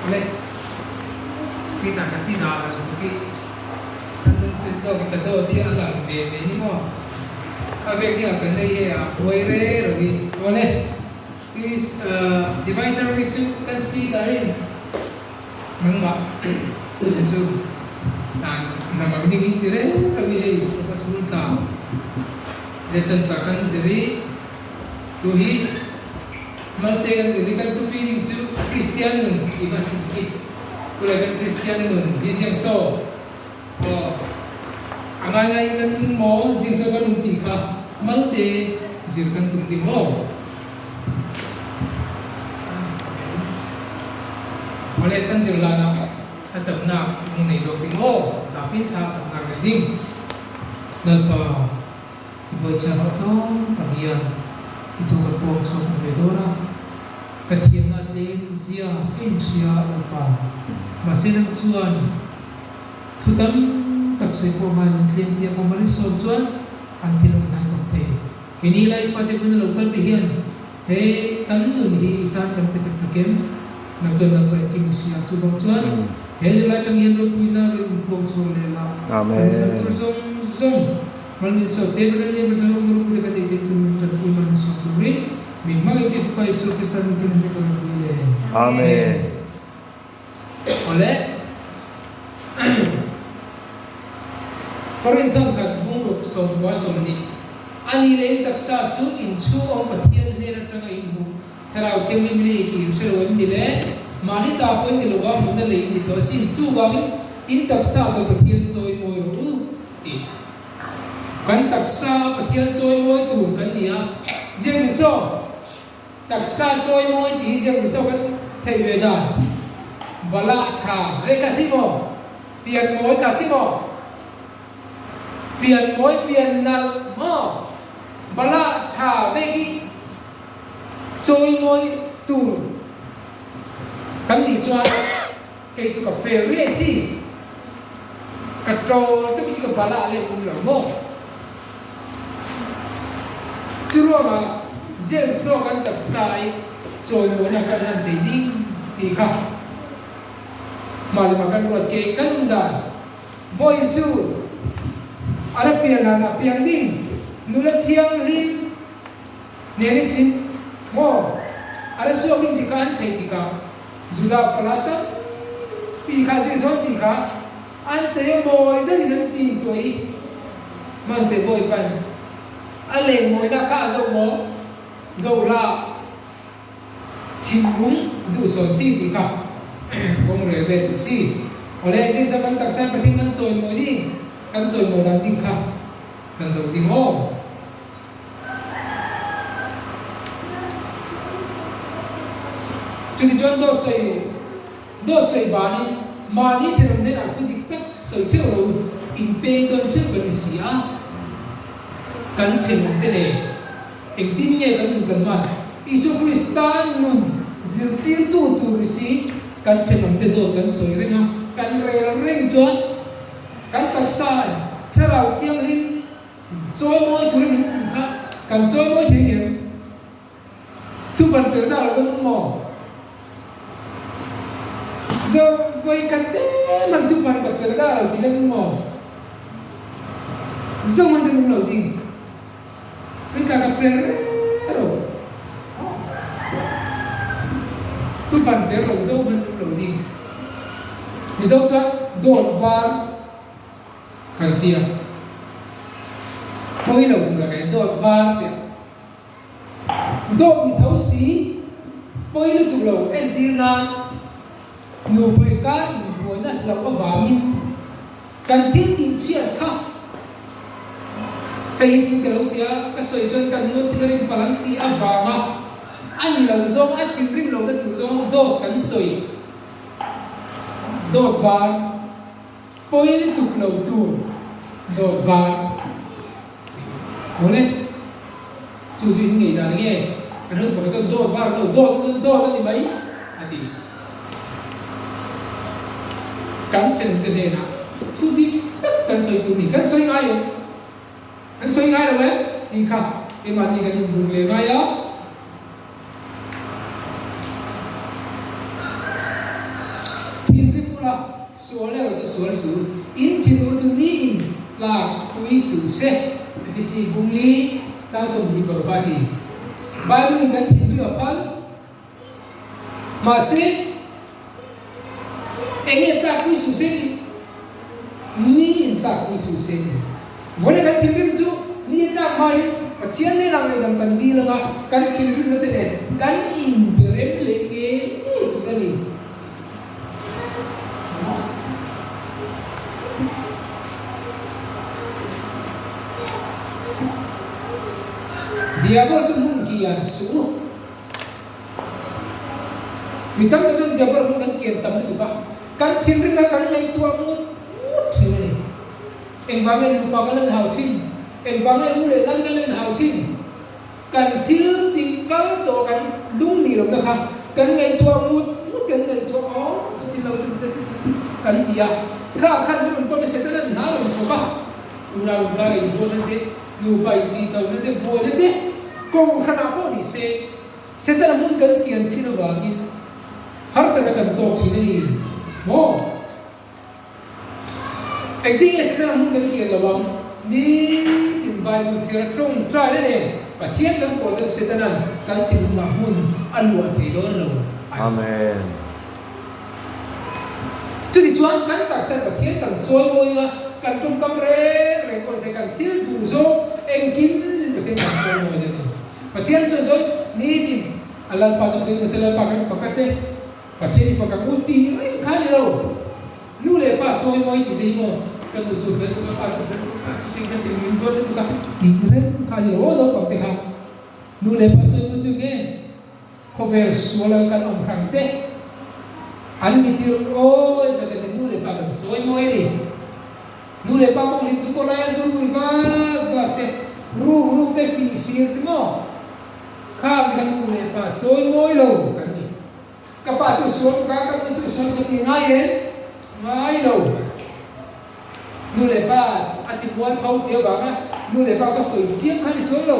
Awle, Peter ka ti dah lo tuk i ka nun chu tawk i ka dawt i a lang ve mai ni maw? Kha vek dingah kan nei he a buai re ro i. Awle, Chris, Divine Service chu kan speaker in nangmah chu chan namang ding in ti re ro i hei sapa chhung tla lesson tla kan zir i tu hi Malte kan zir hi kan thu feeling chu Kristian nun tih kha a si khi. Tulai kan Kristian nun hi ziang saw aw a ngai ngai in kan nung maw ziang saw kan um tih kha Malte zir kan tum ding maw. Awle kan zir lan ah thlacamnak lung nei dawk ding aw zapin thla camnak nei ding. Lalpa. I bawichhiah hlauh tlawm tak hian i thu ka puang chhuak ta ve dawn a, ka thiamna tlem zia ka inhria a Lalpa. Mahse nang chuan thu tam tak sawi pawh ngai lo tlem tia pawh mali sawm chuan an thil awm hnai tawk thei. Keini lai fate vuna lo kal te hian he kan nun hi i tan kan pe tak tak em? Nang chuan Lalpa engkim i hria. Chuvang chuan he zirlai tang hian ropuina rawn inpuang chhuak leh la, kan nunna tur zawng zawng Malminsawm te Pathian leh Pathian rawng ropui te kan neih theih tur tanpui malminsawm turin min hmangaih te Fapa Isua Krista min thil hming ka rawn pui le. Amen. Awle. Korinthon khat bungruk 97. Ani leh in taksa chu in chhung awm Pathian hnen atanga in hmuh Thlarau Thianghlim in a ei tih in hre lo em ni le? Mahni ta pawh in ni lova hmun a lei in ni tawh asin. Chuvangin in taksa chu Pathian chawi mawi rawh u tih. Kan taksa Pathian chawimawi tur kan ni a, ziak dik saw, taksa chawimawi tih hi ziak dik saw kan theih ve dan, Bala tha leh kha si maw, pian mawi kha si maw, pian mawi pian nalh maw, Bala tha vek hi chawimawi tur kan nih chuan Kei chu ka fel riai si. Ka ṭawl tuk in ka bala leh um lo maw? Cu ruangah zel suak an taksa i cawimawinak kan lan thei ding ti kha hmalam ah kan ruat ke kan um dan. Bawi Jesuh a ra pian hlan ah piang ding nula thianghlim nen i sim maw? A ra suak ding ti kha an theih tikah Judah fala tampi kha Jesuh an ti kha an chei a mawi zet in an tim tuah i hmanhseh Bawipa'n a lengmawinak kha a zoh maw? Zoh hlah, thinlung duhsawn si ti kha kong rel ve tuk si. Awle, Jesuh kan taksa Pathian kan cawimawi ding, kan cawimawi dan ding kha kan zoh ding aw. Chutichuan dawt sawi dawt sawi banin mahni thenawm hnenah thu dik tak sawi theuh lo in peng dawn theuh kan ni si a, kan thenawm te nen engtin nge kan nun kan man? Isua Krista nun zirtirtu tur ni si kan thenawm te dawt kan sawi reng a, kan rel reng chuan kan taksa Thlarau Thianghlim Chawimawi turin min tih kha kan chawimawi thei ngem? Thuban per dah lo kan awm maw? Zo vawi khat te man thuban ka per dah lo tih kan awm maw? Zo man kan awm lo ding. Kei tla ka per lo. Thuban per lo zo man awm lo ding. Mizo chuan dawt var. Kan ti a, pawi lo tura kan in dawt var piah. Dawt ni tho si, pawi lutuk lo entir nan nupa inkar inbuaina hlauh avangin kan thil tih chhiat kha hei hi tin ka lo ti a, ka sawi chuan kan nu thin a rim palh ang tih avanga a ni lo zawng, a thinrim lohna tur zawng dawt kan sawi dawt var. Pawi lutuk lo tur dawt var Awle, chu chu in ngei dan nge? Kan hun pakhat chuan dawt var lo, dawt chu dawt a ni mai a ti. Kan thenawmte hnenah thu dik tak kan sawi tur ni, kan sawi ngai em? Kan sawi ngai lo em? Tih kha keimahni kan inbuk leh ngai a. sual suh u, in thinur chu niin tlak pui suh se. Efesi bung li chang 26 a ti. Bible in kan thinrim a phal. Mahse, eng nge tlak pui suh se tih? Niin tlak pui suh se tih. Vawiin kan thinrim chu ni a tlak hmain Pathian hnenah ngaihdam kan dil anga kan thinrimna te nen kan inberem leh ngei ngei tur a ni. Diabol chu hmun kian suh u. Mi tam tak chuan diabol hmun kan kian tam lutuk a, kan thinrimna kan ngaihtuah ngut ngut thin a ni. Engvang nge nupa kan la inhau thin? Engvang nge u leh nang kan la inhau thin? Kan thil tih kal tawh kan lung nih lohna kha kan ngaihtuah ngut ngut kan ngaihtuah aw chuti lo chu te kan ti a, kha khan min rawn pawm i Satan an hna rawn thawk a, unau inkar a inbualna te, nupa intihtohna te, buaina te kohhranah pawh ni se Satan a hmun kan kian thin avangin harsatna kan tawk thin a ni maw? Engtin nge Setana hmun kan kian lo ang? Nitin Bible chhiar a tawngtai na nen Pathian kan pawh chuan Setana'n kan thinlungah hmun a luah thei dawn lo a ni. Amen. Chuti chuan kan taksa Pathian kan chawi mawi anga kan tawngkam reng reng pawh nise kan thil duh zawng engkim Pathian kan chawi mawi a ni. Pathian chuan chuan nitin a Lalpa chu fak in awm se Lalpa kan fak a che. Pathian i fak ang u tih reng kha a ni lo. Nu leh pa chawi mawi tih te hi maw ka nu chu fel tuk a, pa chu fel tuk a, chutin ka tin min duat lutuk a tih reng kha a ni lo. Aw naupang te kha nu leh pa chawi mawi chu nge khawvel sual ang kan awm hrang te an mi tir awi tak te nu leh pa kan chawi mawi a ni. Nu leh pa pawh hlim chu pawh laia zur pui vak vak te ruk ruk te fih fir te maw khang kha nu leh pa chawi mawi lo kan ni. Ka pa chu sual tuk a, ka nu chu sual tuk a ti ngai em? Ngai lo. Nu leh pa a ti mual pho ti avanga nu leh pa ka sawi chiang kha ni chuang lo.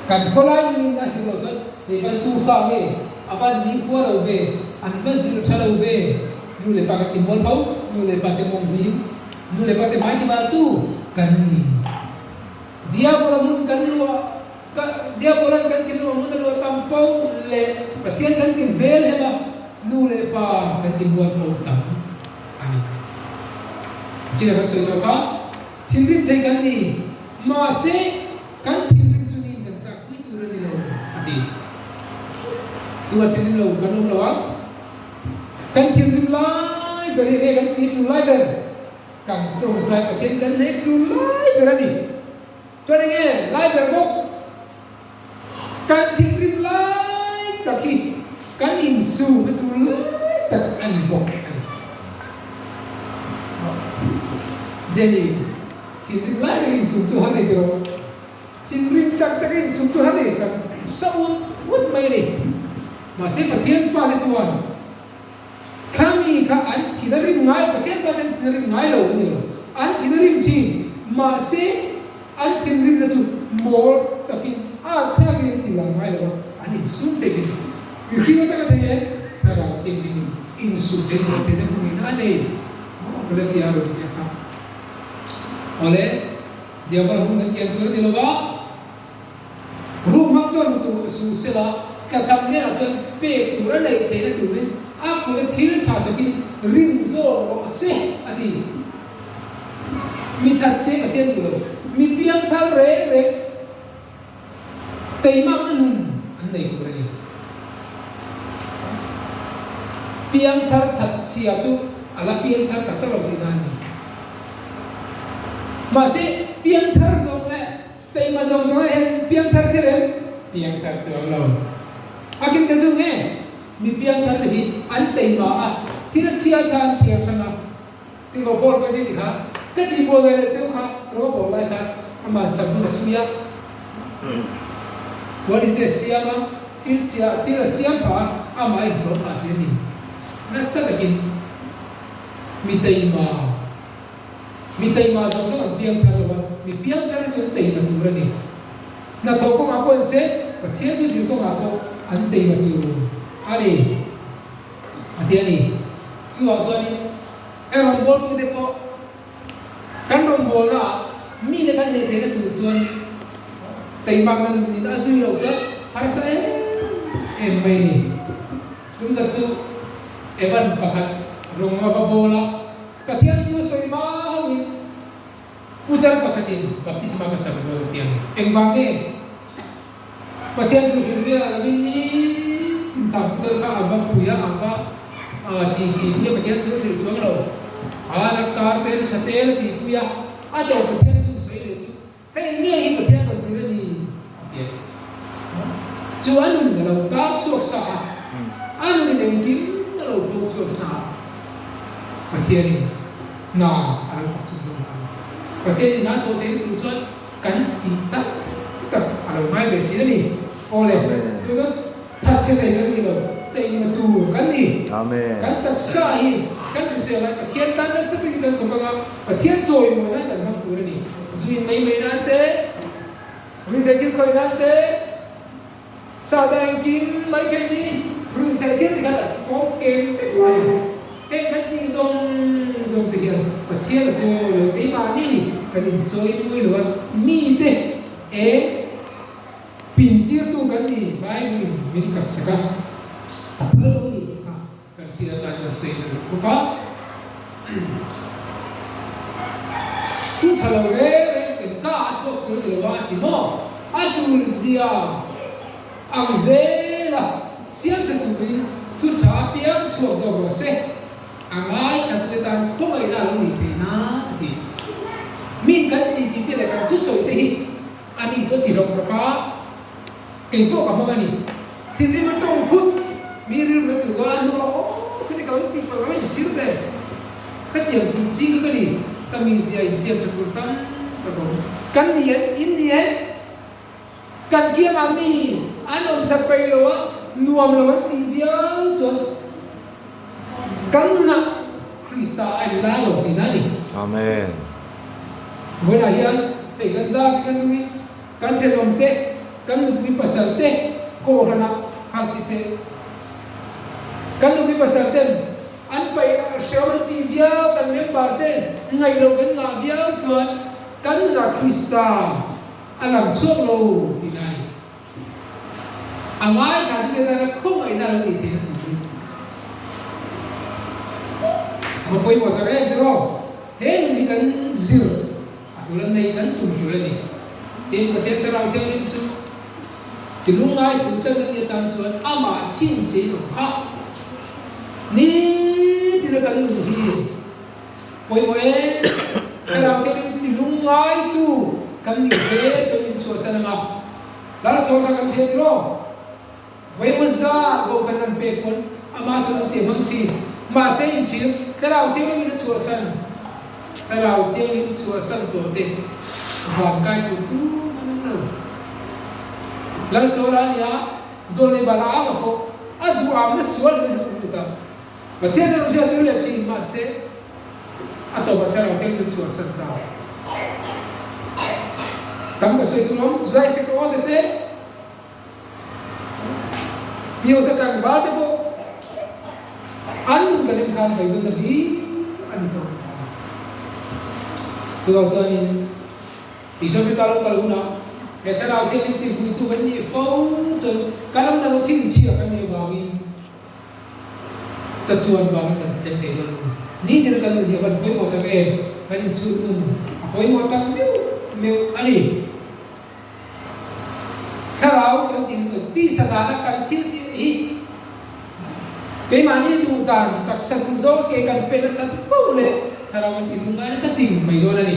Kan khawlai nungin a zir lo chuan hei va tu fa nge a van ni khua lo ve, an va zir tha lo ve. Nu leh pa kan ti mual pho, nu leh pa te mawng hlim, nu leh pa te hmai ti val tu kan ni. Diabola hmun kan luah Ka Diabolan kan thinlung a hmun a luah tam po leh Pathian kan ti hmel hem a, nu leh pa kan ti mual po tam a ni. China kan sawi tawh kha, thinrim thei kan ni, mahse kan thinrim chu niin kan tlak pui tur a ni lo a ti. Tuma thinrim lo kan awm lo ang. Kan thinrim lai ber hi nge kan ti tul lai ber? Kan tawngtai Pathian kan hnek tul lai ber a ni. Chuan enge lai ber bawk? Kan thinrim lai tak hi kan insum a tul lai tak a ni bawk a ni. Jenny, thinrim lai tak insum chu han nei tiraw? Thinrim tak tak insum chu han nei tak sa ut ut mai a ni. Mahse Pathian fate chuan Khami kha an thin a rim ngai, Pathian fate an thin a rim ngai lo a ni lo. An thin a rim thin, mahse an thinrimna chu mawl takin a thlakin an ti lang ngai lo a, an insum thei thin. Mihring atanga thei e, thlarau thianghlimin insum thei tur theihna hmuhina a nei. Maw Galatia a rawn ziak kha. Awle, Diabol hun kan kian tur a ni lo va. Rum hmang chuan hmu tur suh sela, tlachham hnenah chuan pek tur a neih theihna turin a kut a thil tha takin rim zawk rawh se, a ti. Mi that che Pathian duh lo, mi piang thar reng reng teimakna nun an nei tur a ni. Piang thar that chhia chu a la piang thar tak tak lo tihna a ni. Mahse, piang thar zawk leh Teima zawng chungah hian piangthar kher em? Piangthar chuang lo. A kin tel chu nge? Mi piangthar te hi an teima a, thil a chhia tan thliar hrang a, ti ro bawl ka ti ti kha, ka ti buai ngai leh cheu kha ro bawl lai khan aman sabun a chhui a, puan in te a siam a, thil chhia thil a siam phah a, amah a inchawm phah thin a ni. Nasa takin mi teima. Mi teima zawng zawng an piang thar lo a, mi piang thar hi chu an teima tur a ni. Hnathawh kawngah pawh an se, Pathian chu zir kawngah pawh an teima tur a ni, a ti a ni. Chuvang chuanin. Heng rawngbawltute pawh kan rawngbawlnaah mite kan neih theihna tur chuan teimakna nunin a zui loh chuan harsa em em mai a ni. Tumna chu Evan pakhat rawng a va bawl a, Pathian chu a sawi hma hauhin putar pakhatin baptisma ka chang dawn a ti ang. Engvang nge? Pathian chu hrilh vial lovin nitin kha putar kha a va pui a, a va ti ti pui a, Pathian chu a hrilh chuang lo. A la kar te, la thla te la ti pui a, a tawp Pathian chu sawi leh chu hei nge hi Pathian rawn tir a ni a ti a. Chu a nun a lo tar chhuak sa a, a nunin engkim a lo pawk chhuak sa a, Pathianin hna a lo thawk chhunzawm ta a ni. Pathianin hna thawh theihna tur chuan Kan tih tak tak a lo ngai ve thin a ni. Awle, chu chuan thatchhe thei kan ni lo, teihna tur kan ni. Kan taksa hi kan hrisel a, Pathian tan nasa takin kan thawk anga, Pathian chawimawi nan kan hmang tur a ni. Zu in mai mai nan te, ruihtheih thil khawih nan te, Sada engkim mai thei ni ruih theih thil ti khan a fawm kem vek a ni. Heng kan tih zawng zawng te hian Pathian a chawi mawi lo, keimahni kan inchawi mawi lo a, mite eng pin tirtu kan ni Bible in min kap sak a, a phal lo ni tih kha kan hriat atan kan sawi ta lo bawk a. Thu tha lo reng reng kan ka a chhuak tur a ni lo a ti maw? A tul zia ang zel a, siam tha turin thu tha apiang chhuak zawk rawh se. A ngai khat te tan khawngaihna a lo nih theih nan a ti. Min kan tih tih te leh kan thusawi te hi a ni chu a ti rawk rawk a. Kei pawh ka hmang a ni. Thinrim a tawng phut, mi rilru a tur dawn a hnu a aw khati ka lo tih palh ka lo inchhir ve. Khatiang tih ching kha ka ni, ka mizia insiam tha tur tam tak awm. Kan ni em? In ni em? Kan kiangah mi an awm that peih lo a, nuam lo an tih viau chuan kan nunah Krista a inla lo tihna a ni. Amen. Vawiinah hian hei kan zak in a nungin Kan thenawm te, kan nupui pasal te kawhhranah khan si se. Kan nupui pasal ten an paih a hreawm an tih viau, kan member ten ngaih loh kan ngah viau chuan kan nunah Krista a lang chhuak lo tihna a ni. A ngaithla te te tana khawngaihna a lo nih theihna turin a va pawimawh tak em tiraw? He nun hi kan zir. A tul a nei kan tum tul a ni. Tin, Pathian Thlarau Thianghlim chu ti lungngai sil tak a nih atan chuan amah chhinchhiah in awm kha. Nitin a kan nun hi pawimawh em? Thlarau Thianghlim ti lungngaitu kan nih zel chuan min chhuahsan ang a. Lalsawn kha kan hria tiraw? Vawimaw zat vo kan an pek pawn amah chuan an ti hmang thin. Mahse inchhir, Thlarau Thianghlim in a chhuahsan, Thlarau Thianghlim chhuahsan tawh te van kai tur tum an awm lo. Lalsawla a nia, Zawlnei Balaama pawh a duhamna sual in a hnuh lut a. Pathian a rawn hriat tir leh thin, mahse a tawpah Thlarau Thianghlim a chhuahsan ta. Tam tak sawi tur awm, Zulai Sekaw te te. Hniawsa tlangval te pawh an nun kan en khan beidawnna hlir a ni tawh a. Chuvang chuanin Isua Krista lo kal hunah he thlarau thianghlim tihvuitu kan nih fo chuan kan awmna lo chhinchhiah kan nih avangin chatuan vangin kan thleng thei dawn a ni. Nitin a kan nun hi a van pawimawh tak em? Kan inchhut nun a pawimawh tak meuh meuh a ni. Thlarau kan ti lutuk tisa dana kan thil tih hi keimahni duh dan taksa duh zawng ke kan pe nasa poh leh thlarau kan ti lungngai nasa ting mai dawn a ni.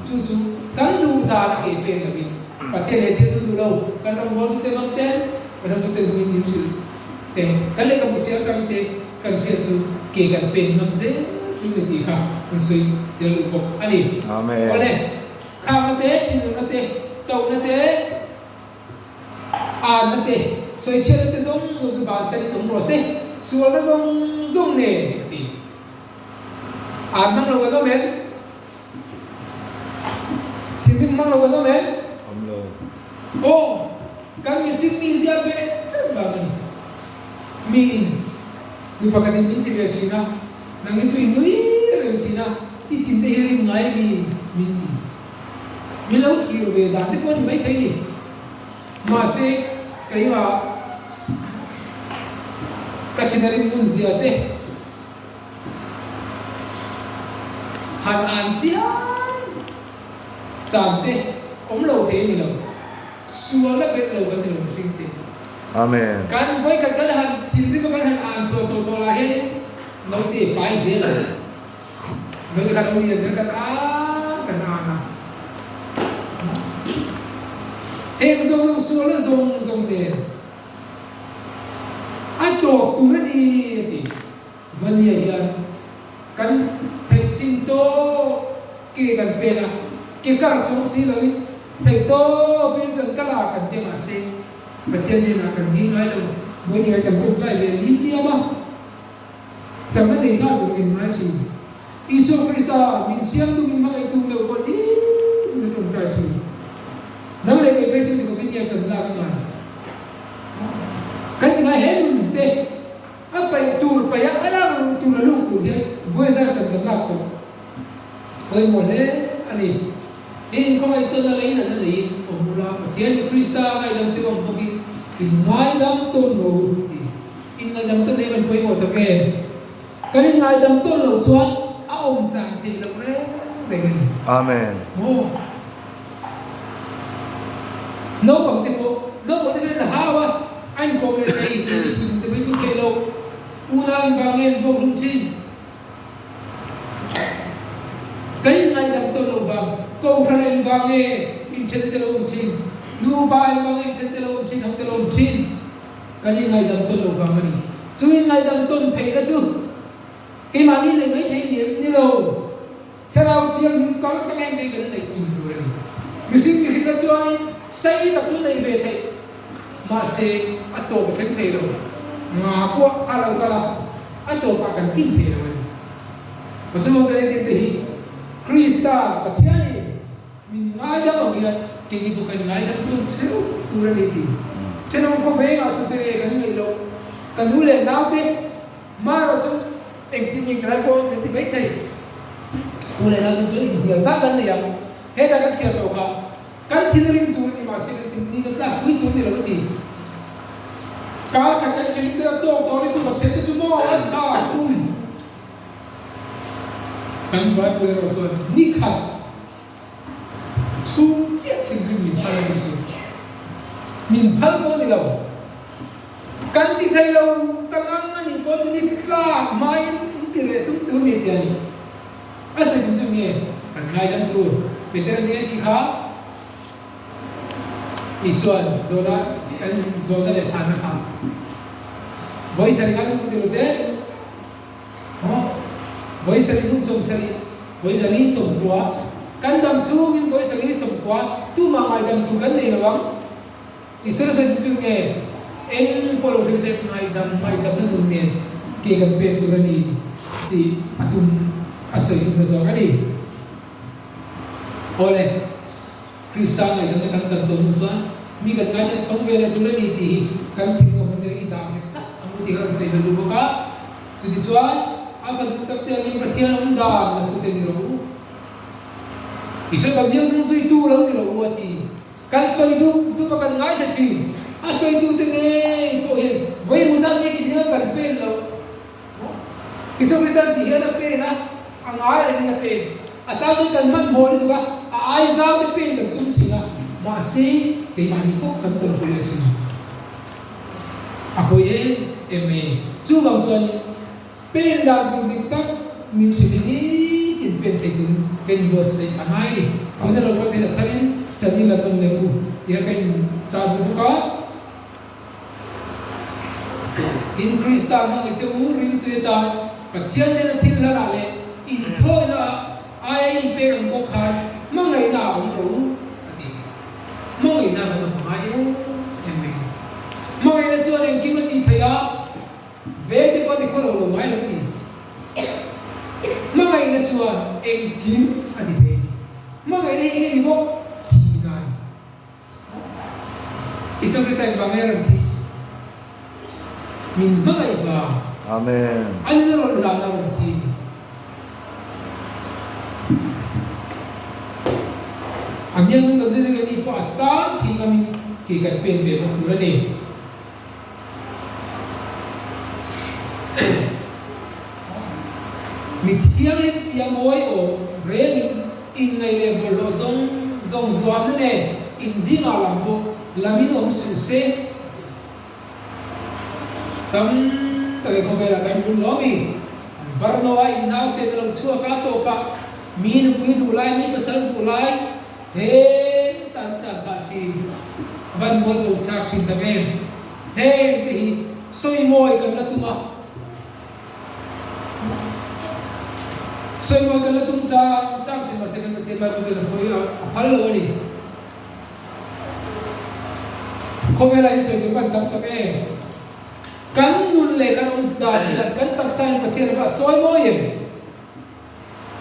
Chu chu kan duh dana ke pen lovin Pathian he thil chu duh lo kan rawngbawltute hmang ten kan hotute hmangin min hrilh te kan lehkhabu siam tang te kan hriat chu ke kan pen ngam zel chu ni tih kha kan sawi tel duh bawk a ni. Amen. Awle. Khakna te, thinurna te, tohna te, anna te, sawichhiatna te zawng zawng chu bansan in awm rawh se, sualna zawng zawng nen, a ti. An hmang lo kan awm em? Thinrim hmang lo kan awm em? Awm lo. Aw, kan mihring mizia beh tlat vang a ni. Miin nu pakhatin min ti ve thin a, nang hi chu i nui reng thin. thin a, i thin te hi rim ngai mi min ti. Min lo thlir ve dan te pawh a ni maithei ni. Mahse, keimah ka thin a rim ngun zia te han an chiam chan te awm lo thei a ni lo. Sualna bet lo kan ni lo mihring te. Amen. Kan vawikhat kan han thinrim a kan han an chhuah tawh tawh lah hianin naute pai zel ang. Naute kha lo lian zel kan an kan an a. Heng zawng zawng sualna zawng zawng nen a tawp tur a ni a ti. Vania hian kan theih chin tawp ke kan pen a, ke kar chuang si loin theih tawpin ṭan ka la kan ti mahse Pathian hnenah kan ding ngai lo. Vania hi kan ṭawngṭai ve lim liam a, chakna nei nghal tur kan ngai ṭhin. Isua Krista min siamtu min hmangaihtu meuh pawh nitin a ṭawngṭai ṭhin. Nang leh kei phei chu ni khawpin nge ṭan lak a ngai? Kan ti ngai he nun te. A paih tur paih a, a lak luh tur a luh tur hian vawi zat chan kan lak tawh pawimawh hle a ni. Tin, khawngaih tawn a leiin an a neiin awm ula, Pathian ni Krista a ngaidam cheu ang bawkin in ngaidam tawn lo u ti. In ngaidam tawn hi rawn pawimawh tak e. Kan in ngaidam tawn loh chuan a awm tlang theih loh reng reng a ni. Amen. Maw? Naupang te pawh, naupang te chuan an hau a, a inkawm leh thei, puitling te pawhin an thei lo, unau in vang nge an vuak hlum thin. Kan inngaidam tawh loh vang, kohhran in vang nge inthen te lo awm thin, nupa in vang nge inthen te lo awm thin, ho te lo awm thin, kan inngaidam tawh loh vang a ni. Chu inngaidam tawn theihna chu keimahni neih mai thei ni em? Ni lo. Thlarau Thianghlim kal thleng heng te hi kan neih tum tur a ni. Mihring mihrinna chuanin sei tak chu nei ve theih mahse a tawp a thleng thei lo. Nga pawh a lo kal a, a tawpah kan tlin thei lo a ni. Pachuan chuan hetiang te hi Krista Pathianin min ngaidam ang hian keini pawh kan ngaidam tawn theuh tur a ni tih thenawm khawvengah tute nge kan ngaih loh. Ka nu leh naute Marawh chu engtin nge ka lai pawh kan ti mai thei. Pu leh Lalten chuan inhnial tak kan nei ang. Hetah kan chhiar tawh kha kan thil ring tur a ni mahse kan thil nina tlak pui tur a ni lo a ti. Kar khat kan thil ring tawk tawh ni tur a then te chu maw a tha tum. Kan Bible erawh chuan ni khat chhung chiah thinrim min phal a ni chu. Min phal pawh a ni lo. Kan ti thei lo ta ngang a nih pawn ni tlak hmain in ti reh tum tur ni ti a ni. A sawi chu nge kan ngaidam tur Peter nia tih kha Isua'n zawhna an zawhna leh chhanna kha vawi sarih khan kan ti lo che maw vawi sarih hnung 70 vawi zali 90 kan dam chhungin vawi sarih 90 tumah ngaidam tur kan nei lo ang. Isua sawi chu nge eng pawh lo thleng se ngaihdam ngaihdamna nun nen ke kan pek tur a ni tih a tum a sawi tumna zawk a ni. Awle, Krista ngaihdamna kan chan tawh hnu chuan mi kan ngaidam chhawng ve leh tur a ni tih hi kan thinlung a hun te i dah nghet tlat ang u tih kha kan sawi belh duh bawk a. Chutichuan, a fa duh tak te angin Pathian awm dan la tute ni rawh u. Isua kan biak hnung zuitu lo ni rawh u a ti. Kan sawi dup dup a kan ngaithla thin. A sawitute ngei pawh hian vawi eng zat nge ti hian kan pen loh. Isua Kristan ti hian a pen a, a ngai rengin a pen. A chang chuan kan hmanhmawh lutuk a, a ai zau te pen kan tum thin a, mahse keimahni pawh kan tawlh haw leh thin. A pawi em em mai a ni. Chuvang chuanin. Pen dan tur dik tak min hrilh i nitin pen thei turin ka inbuatsaih a ngai ni. Vawiina lo kal theih a tharin tan i la nawn leh u tih kha ka inchah duh bawk a. Tin, Krista hmangaih che u ringtui atan Pathian nena thil hlanah leh inthawina ah aia inpek ang bawk khan hmangaihna ah awm rawh u a ti. Hmangaihna kan awm ngai em em mai ni. Hmangaihna chuan engkim a tih theih a. Veng te pawh ti khaw lo lo ngai lo ti. Hmangaihna chuan engkim a ti thei a ni. Hmangaihna hi eng nge ni bawk? Thihna a ni. Isua Krista engvang nge a rawn thih? Min hmangaih vang. Amen. A nuna rawn lana a rawn thi a ni. A hniang kan zir zir ni pawh a tan thih ngamin ke kan pen ve bawk tur a ni. Mi thianghlim tia mawi awm rengin inngaih leh bawlhhlawh zawng zawng duamna nen inzingah lam pawh lamin awm suh se. Tam tak e khawvelah kan hun lo mi? An varno a in nau se ta lo chhuak a tawp ah mi nupui duh lai mi pasal duh lai he tan tlan phah thin van mual bo thlak thin tak em? Heng te hi sawi mawi kan la tum a sawi mawi kan la tum tang tang thin mahse kan Pathian Bible chuan a hawi a phal lo a ni. Khawvelah hi sawi tur kan tam tak em? Kan nun leh kan awm dan hian kan taksa in Pathian ava chawi mawi em?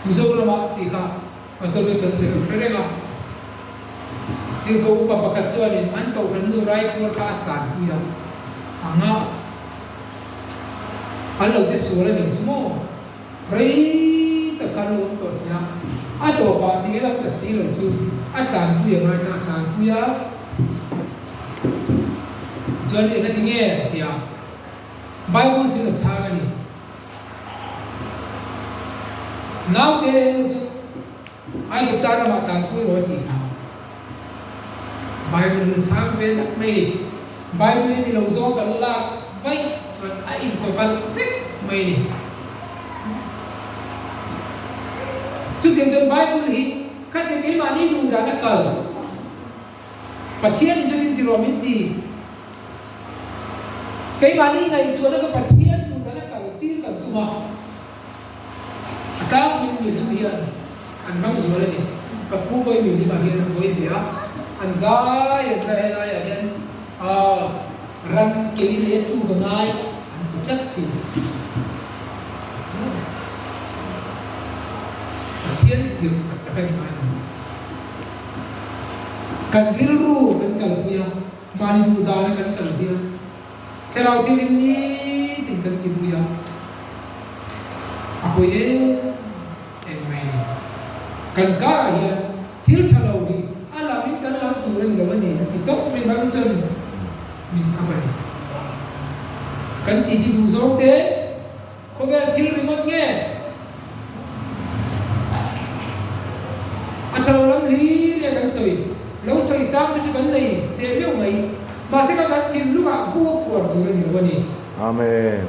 Mizoramah tih kha Pastor Biak chuan sawi kan hre reng a. Tirhkoh upa pakhat chuanin an kohhran nu Raipur kha a tlanpui a, a ngah an lo che sual a ning chu maw? Rei tak kha lo awm tawh si a, a tawpah ti lam ta si lo chu a tlanpui a ngai ta, a tlanpui a, tichuan eng a ti nge a ti a, Bible thil a chhang a ni. Naute leh nu chu Aigupta ramah tlanpui rawh a tih kha Bible in a chhang ve tak mai a ni. Bible in i lo zawng kan lak vaih chuan a inkawkalh vek mai a ni. Chutiang chuan Bible hi khatiang keimahni duh dan a kal. Pathian in chutin ti rawh min ti. Keimahni ngaihtuahna kha Pathian duh dan a kal tir kan tum a. A tlangpuiin mihlim hian an hmang zual a ni. Ka pu pawhin mihlimah hian a buai ve a, an zai an zai helaiah hian aw ram kei leh tu ka ngai an ti tlat thin. Pathian tirh tak tak a ni ngai lo. Kan rilru kan kalpui a, mahni duh dana kan kal hian Thlarau thianghlim nitin kan ti vui a, a pawi em em mai a ni. Kan karah hian thil tha lo hi a lamin kan lam tur a ni lo a ni a ti tawp mai ram chuan min khap a ni. Kan ti ti duh zawng te khawvel thil ringawt nge a tha lo lam hlir e kan sawi lo sawi chang te chu kan nei teh meuh mai. Mahse ka kan thinlungah bu a khuar tur a ni lo a ni. Amen.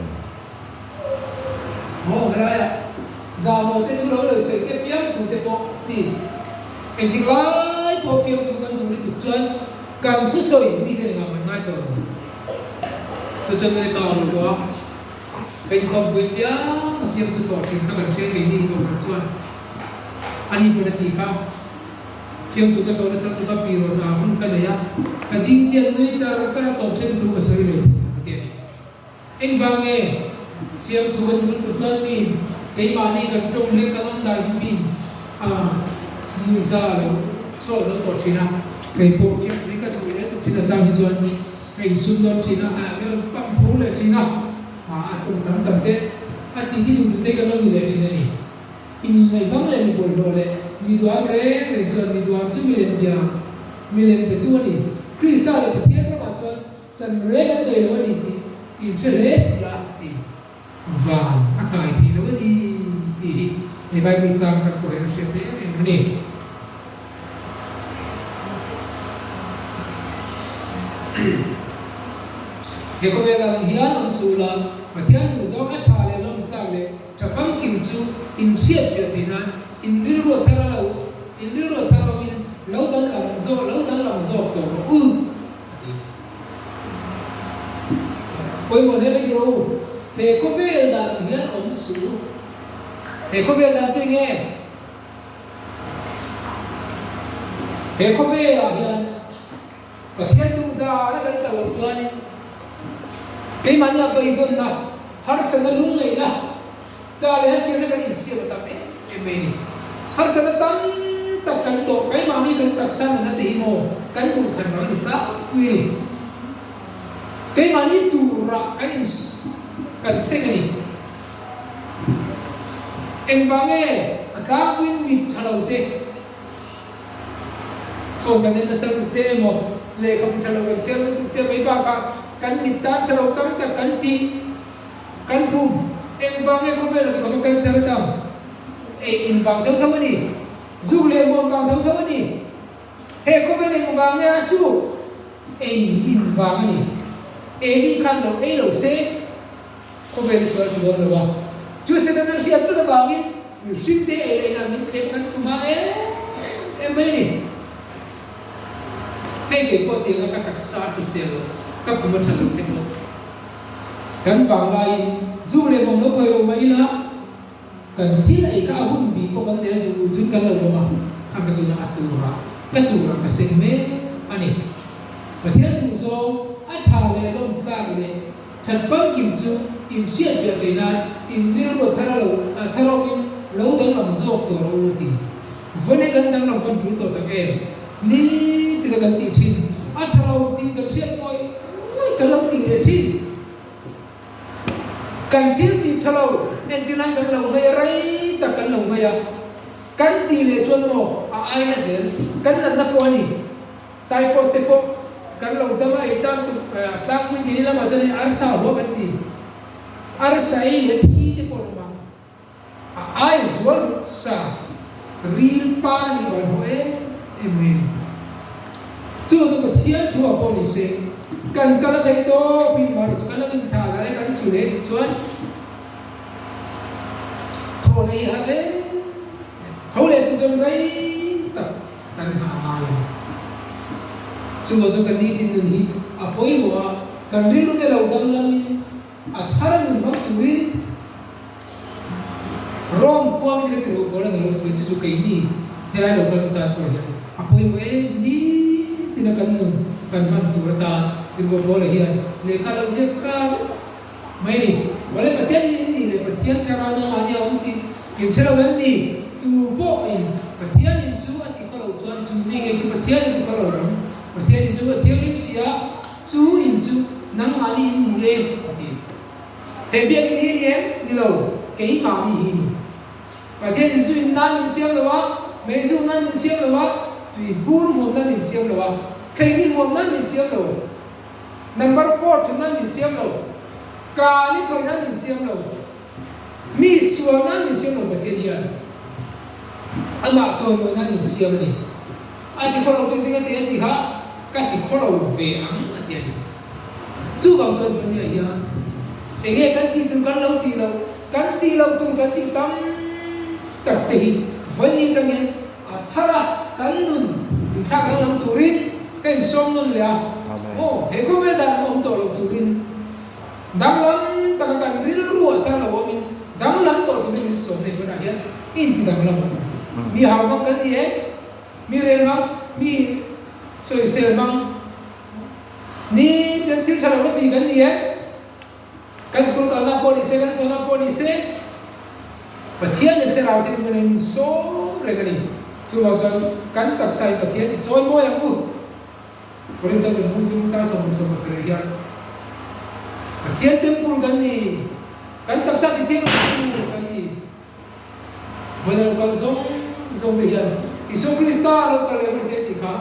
Maw helaiah zahmawh te chu lo lo sawi te fiamthu te pawh ti. Engtik lai pawh fiamthu kan duh lutuk chuan kan thusawi mite nen ah kan ngai tawh lo. Chu chuan America a rawn luh a, ka inkhawmpui piang a fiamthu thawh thin kha kan hriat ngei ni tawh chuan ani pawn a ti kha. Fiamtu ka tawh nasa tuk a pi rawn ah hun ka nei a, ka ding chian nui char char a tawp thleng thu ka sawi leh thei ang che. Engvang nge fiamthu kan dul tuk chuan miin keimahni kan tawng hlek kan awm dai hi miin a nuihza a lo chhuak zo tawh thin a, kei pawh fiamthu hi ka duh leh tuk thin a chang hi chuan ka insum dawn thin a, a rawn pam phur leh thin a, a tum tam tam te a ti ti duh duh te kan lo ni leh thin a ni. Inngaihbang leh mi bawlhhlawh leh mi duam reng reng chuan mi duam chu milem bia, milem betu a ni. Krista leh Pathian ramah chuan chan reng an nei lo a ni tih inhre hle si a ti. Van a kai thei lo a ni tih hi he Bible chang kan pawh hian a hriat em em a ni. He khawvel ang hian awm suh la, Pathian duhzawng a tha leh lawmtlak leh Tha famkim chu in hriat fiah theih nan in rilru a thar a lo, in rilru a thar awmin lo dang lam zawk, lo dang lam zawk tawh rawh u, a ti. Pawimawh hle mai tiraw u, he khawvel dan ang hian awm suh u. He khawvel dan chu enge? He khawvelah hian Pathian duh dan a kan kal loh chuanin keimahni a beidawnna, harsatna lungngaihna, ta leh hachhiatna kan insiam a tam em em mai a ni. Harsatna tam tak kan tawh, keimahni kan taksa nana te hi maw kan duh than vang a ni tlangpui a ni. Keimahni turah kan in kan seng a ni. Engvang nge a tlangpuiin mit tha lo te? Phone kan en nasa lutuk te emaw, lehkhabu tha lo kan chhiar lutuk te mai bakah kan mit tan tha lo tam tak kan tih kan pum. Engvang nge khawvel ah tukam a cancer a tam? Ei invang tho tho a ni. Zuk leh hmuam vang tho tho a ni. He khawvel engvang nge a tluk? Ei invang a ni. Evi khan lo ei lo se. Khawvel i sual ti dawn lo a, chu Setana hriat tlat avangin mihringte ei leh inah min thlep kan thum a em em mai a ni. Hei kei pawh tianga ka taksa a hrisel lo, ka pum a tha lo te pawh kan vang laiin zu leh bawm lo khawi lo mai ila kan thil ei kha a hun bih pawh kan nei a duh duh tuin kan lo bawm a, kha ka tuna a turah ka turah ka seng mek a ni. Pathian duhzawng a tha leh lawmtlak leh That famkim chu in hriatfiah theih nan in rilru a thar lo a thar awmin lo danglam zawk tawh rawh u a ti. Vawne kan danglam kan tul tawh tak em? Ni tina kan tih thin a tha lo tih kan hriat ngawih ngawih kan lo tih leh thin. Kan thil tih tha lo entir nan kan lo ngei a rei tak kan lo ngei a kan tih leh chuan maw a aina zel kan natna pawh a ni. Typhoid te pawh kan lo dam a ei chang tuk tlangpui kini lamah chuan hei arsa huam an ti. Arsa ei leh thi te pawh an awm a, a ai zual ruk sa ril pan a nih vang haw em em mai a ni. Chu chu Pathian thu ah pawh ni se kan kal a theih tawp in mahni chu kan lo inthlah lah e kan thu leh tih chuan thaw leh hi har em em tho leh tu chuan rei tak Kan hah ngai a ni. Chuvang chuan kan nitin nun hi a pawimawh a, kan rilrute lo danglamin a thar a nun hmang turin Rome khua mite ka tirh pawl an lo fuih chu chu keini helai lo kal tan pawh hian a pawimawh em nitin a kan nun kan hman tur atan tirh pawl hian lehkha lo ziak sa vek mai a ni. Awle Pathian in ni leh Pathian thlarau nang ah nia awm tih inhre lo em ni? Tu pawh in Pathian in chu a ti khaw lo chuan chu mi ngei chu Pathian in ti khaw lo ang. Pathian in chu a thianghlim si a, chu in chu nangmahni in ni e a ti. He biakinn hi ni em? Ni lo, keimahni hi ni. Pathian in zu in nan min siam lo a, meizu nan min siam lo a, tui bur huam nan min siam lo a, thleini huam nan min siam lo. Number four thun nan min siam lo, ka ni khawih nan min siam lo, mi sual nan min siam lo Pathian hian amah chawimawi nan min siam a ni. A ti khaw lo tur ding a ti a ti kha ka ti khaw lo ve ang a ti a ni. Chuvang chuan Vania hian enge kan tih tur kan lo tih loh, kan tih loh tur kan tih tam tak te hi Vani atangin A thar a, kan nun inthlak danglam turin ka insawm nawn leh a, aw, he khawvel dan an awm tawh lo turin danglam taka kan rilru a thar lo awmin danglam tawh turin min sawm nei hunah hian inti danglam a awm. Mi hau hmang kan ni e, mi rel hmang, mi sawisel hmang, ni ten thil tha lo la ti kan ni e. Kan school kalna pawh ni se, kan thawhna pawh ni se, Pathian leh Thlarau thil hmun in sawm reng a ni. Chuvang chuan kan taksa in Pathian i chawi mawi ang u. Korinth kan hmung thum char 17 hian Pathian temple kan ni, kan taksa ti thiang lo kan ni. Vawiin a lo kal zawng zawng te hian Isua Krista a lo kal leh hun te tih kha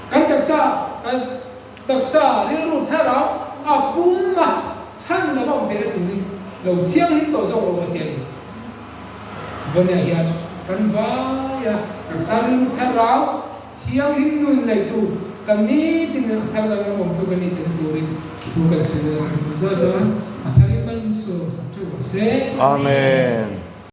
kan taksa, kan taksa rilru thlarau a pum a chhan lam a awm theihna turin lo thianghlim tawh zawk lo a ti a ni. Vawiinah hian kan vai a, taksa rilru thlarau thianghlim nun neitu kan nitin a thar dang lam awmtu kan ni theihna turin thu kan sawi dawn a, kan ti zat a, a tharin man min sawm sak theuh rawh se. Amen.